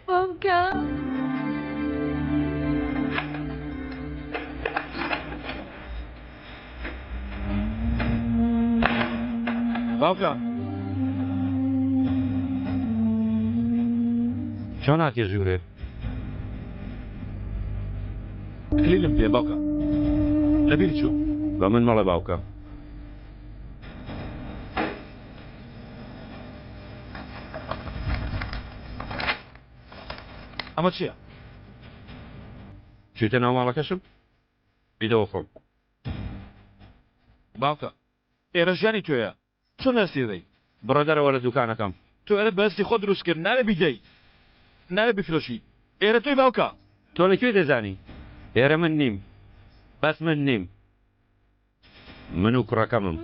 باوکە. باوکە. چۆن هاتیە ژوورێ؟ کلیلم پێ باوکە لەبیر چوو. بە من مەڵێ باوکە. ئەمە چییە؟ چوویتە ناو ماڵەکەشم؟ بیدەوە خۆم. باوکە ئێرە ژیانی تۆیە چۆن دەستی دەدەی؟ بڕۆ دەرەوە لە دوکانەکەم. تۆ ئێرەت بە دەستی خۆت دروست کرد نابێ بیدەی نابێ بیفرۆشی ئێرە تۆی باوکە. تۆ لە کوێ دەزانی ئێرە من نیم بەس من نیم من و کوڕەکەمم.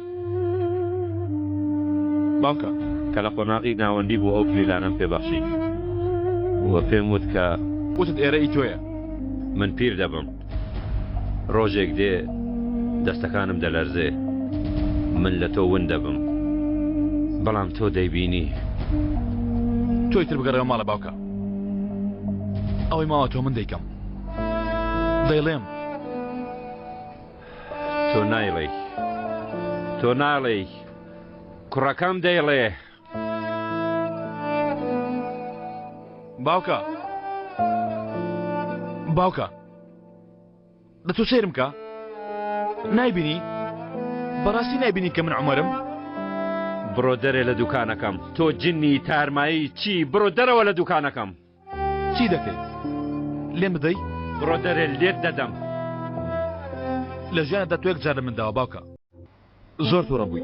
باوکە. کە لە قۆناغی ناوەندی بوو ئەو کلیلانەم پێ بەخشی و پێم وت کە. وتت ئێرە ئی تۆیە. من پیر دەبم. ڕۆژێک دێ دەستەکانم دەلەرزێ. من لە تۆ ون دەبم. بەڵام تۆ دەیبینی. تۆ ئیتر بگەڕێوە ماڵێ باوکە. ئەوەی ماوەتەوە من دەیکەم. دەیڵێم. تۆ نایڵێی. تۆ ناڵێی. کوڕەکەم دەیڵێ. باوکە. باوکە. دە تۆ سەیرم کە. نایبینی؟ بەڕاستی نایبینی کە من عومەرم؟ بڕۆ دەرێ لە دوکانەکەم. تۆ جنی تارمایی چی؟ بڕۆ دەرەوە لە دوکانەکەم. چی دەکەی؟ لێم بدەی؟ بڕۆ دەرێ لێت دەدەم. لە ژیانتدا تۆ یەک جار لە من داوە باوکە. زۆر توڕە بووی.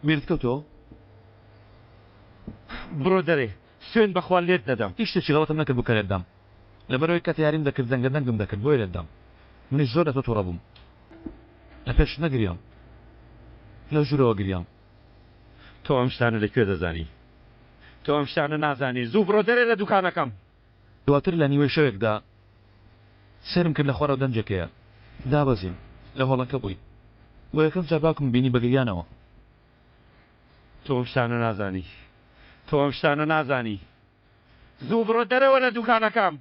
بیرت کەوتەوە؟ بڕۆ دەرێ سوێند بەخوا لێت دەدەم. هیچ شتێکی غەڵەتم نەکردبوو کە لێت دام. لەبەرئەوەی کاتێ یاریم دەکرد دەنگە دەنگم دەکرد بۆیە لێت دام. منیش زۆر لە تۆ توڕە بووم. لە پێشت نەگریام. لەو ژوورەوە گریام. تۆ ئەم شتانە لە کوێ دەزانی؟ تۆ ئەم شتانە نازانی. زوو بڕۆ دەرێ لە دوکانەکەم. دواتر لە نیوەی شەوێکدا سەیرم کرد لە خوارەوە دەنگێک هەیە. دابەزیم. لە هۆڵەکە بووین. بۆ یەکەم جار باوکم بینی بە گریانەوە. تۆ ئەم شتانە نازانی. تۆ ئەم شتانە نازانی. زوو بڕۆ دەرەوە لە دوکانەکەم.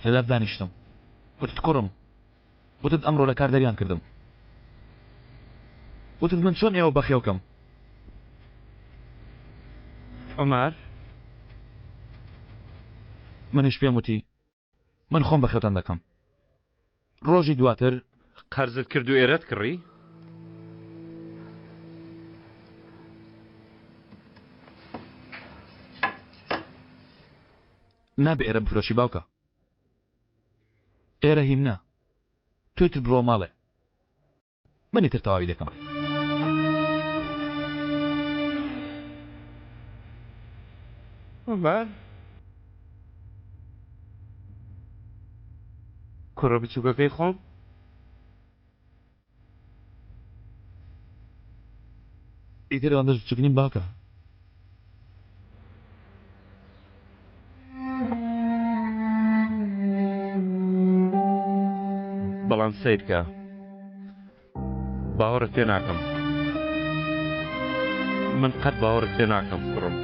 لە لات دانیشتم. وتت کوڕم. وتت ئەمڕۆ لە کار دەریان کردم. وتت من چۆن ئێوە بەخێو کەم؟ عومەر. منیش پێم وتی من خۆم بەخێوتان دەکەم. ڕۆژی دواتر. قەرزت کرد و ئێرەت کڕی؟ نابێ ئێرە بفرۆشی باوکە. ئێرە هی منە تۆ ئیتر بڕۆ ماڵێ من ئیتر تەواوی دەکەم. عومەر کوڕە بچووکەکەی خۆم. ئیتر ئەوەندەش بچوک نیم باوکە. بەڵام سەیرکە باوەڕت پێ ناکەم من قەت باوەڕت پێ ناکەم کوڕم.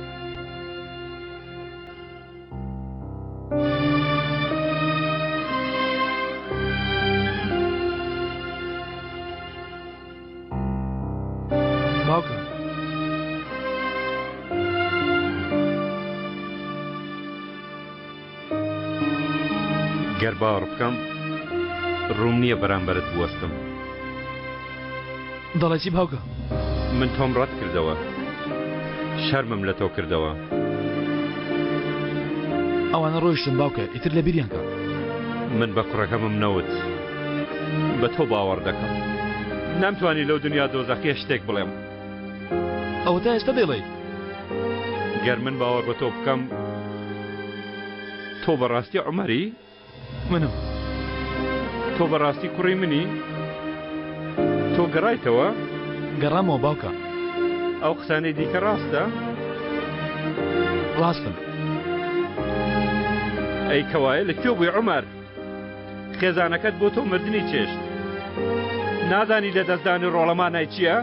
باوکە. گەر باوەڕ بکەم ڕووم نییە بەرامبەرت بوەستم. دەڵێ چی باوکە؟ من تۆم ڕەت کردەوە. شەرمم لە تۆ کردەوە. ئەوانە ڕۆیشتن باوکە ئیتر لە بیریان کە. من بە کوڕەکەمم نەوت بە تۆ باوەڕ دەکەم. نەمتوانی لەو دنیا دۆزەخیە شتێک بڵێم. ئەوە تا ئێستا دەیڵێی. گەر من باوەڕ بە تۆ بکەم تۆ بەڕاستی عومەری؟ منم. تۆ بەڕاستی کوڕی منی؟ تۆ گەڕایتەوە؟ گەڕامەوە باوکە. ئەو قسانەی دیکە ڕاستە؟ ڕاستن. ئەی کەوایە لە کوێ بووی عومەر؟ خێزانەکەت بۆ تۆ مردنی چێشت. نازانی لە دەستدانی ڕۆڵە مانای چییە؟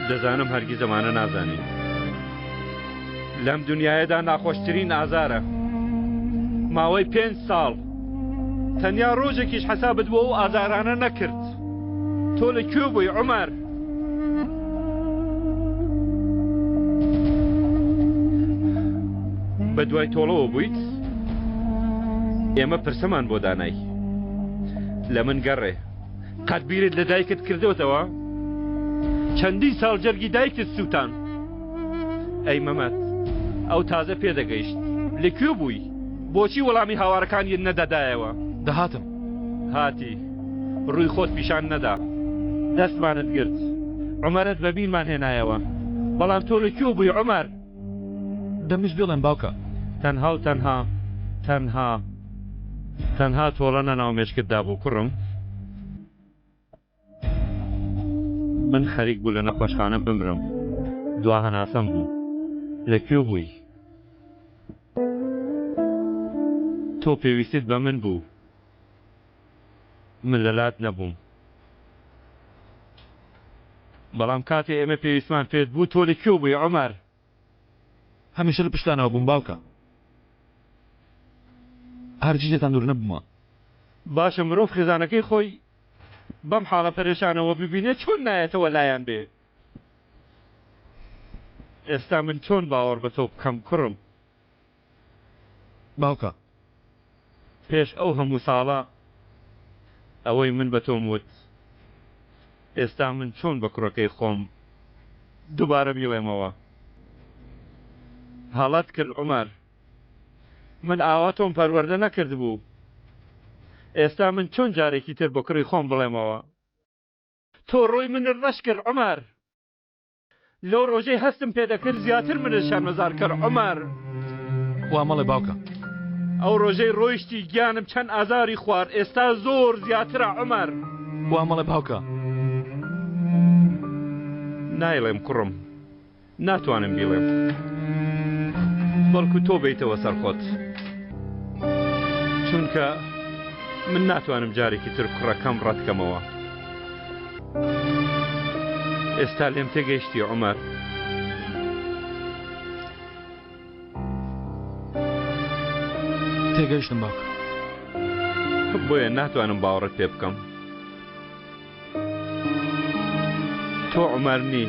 دەزانم هەرگیز ئەمانە نازانی. لەم دنیایەدا ناخۆشترین ئازارە. ماوەی پێنج ساڵ تەنیا ڕۆژێکیش حەسابت بۆ ئەو ئازارانە نەکرد. تۆ لە کوێ بووی عومەر؟ بە دوای تۆڵەوە بوویت؟ ئێمە پرسەمان بۆ دانای. لە من گەڕێ. قەت بیرت لە دایکت کردۆتەوە؟ چەندین ساڵ جەرگی دایکت سووتان. ئەی مەمەد، ئەو تازە پێدەگەیشت. لە کوێ بووی؟ بۆچی وەڵامی هاوارەکانیت نەدەدایەوە؟ دەهاتم. هاتی. ڕووی خۆت پیشان نەدا. دەستمانت گرت. عومەرت بە بیرمان هێنایەوە. بەڵام تۆ لە کوێ بووی عومەر؟ دەمویست بیڵێم باوکە. تەنها و تەنها، تەنها، تەنها تۆڵە لە ناو مێشکتدا بوو کوڕم. من خەریک بوو لە نەخۆشخانە بمرم. دوا هەناسەم بوو. لە کوێ بووی؟ تۆ پێویستت بە من بوو. من لە لات نەبووم. بەڵام کاتێ ئێمە پێویستمان پێت بوو تۆ لە کوێ بووی عومەر؟ هەمیشە لە پشتانەوە بووم باوکە. هەرگیز لێتان دوور نەبوومە. باشە مرۆڤ خێزانەکەی خۆی بەم حاڵە پەرێشانەوە ببینێت چۆن نایەتەوە لایان بێ؟ ئێستا من چۆن باوەڕ بە تۆ بکەم کوڕم؟ باوکە. پێش ئەو هەموو ساڵە ئەوەی من بە تۆم وت ئێستا من چۆن بە کوڕەکەی خۆم دووبارە بیڵێمەوە؟ هەڵەت کرد عومەر. من ئاوا تۆم پەروەردە نەکردبوو. ئێستا من چۆن جارێکی تر بە کوڕی خۆم بڵێمەوە؟ تۆ ڕووی منت ڕەش کرد عومەر. لەو ڕۆژەی هەستم پێ دەکرد زیاتر منت شەرمەزار کرد عومەر. وا مەڵێ باوکە. ئەو ڕۆژەی ڕۆیشتی گیانم چەند ئازاری خوارد ئێستا زۆر زیاترە عومەر. وا مەڵێ باوکە. نایڵێم کوڕم. ناتوانم بیڵێم. بەڵکو تۆ بێیتەوە سەر خۆت. چونکە من ناتوانم جارێکی تر کوڕەکەم ڕەتکەمەوە. ئێستا لێم تێگەیشتی عومەر. تێگەیشتم باوکە. بۆیە ناتوانم باوەڕت پێ بکەم. تۆ عومەر نی.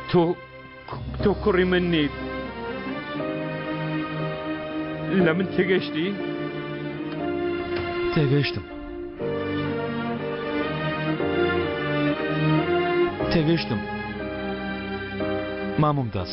تۆ تۆ کوڕی من نیت. لە من تێگەشتی؟ تێگەشتم. تێگەشتم. مامۆمتاز.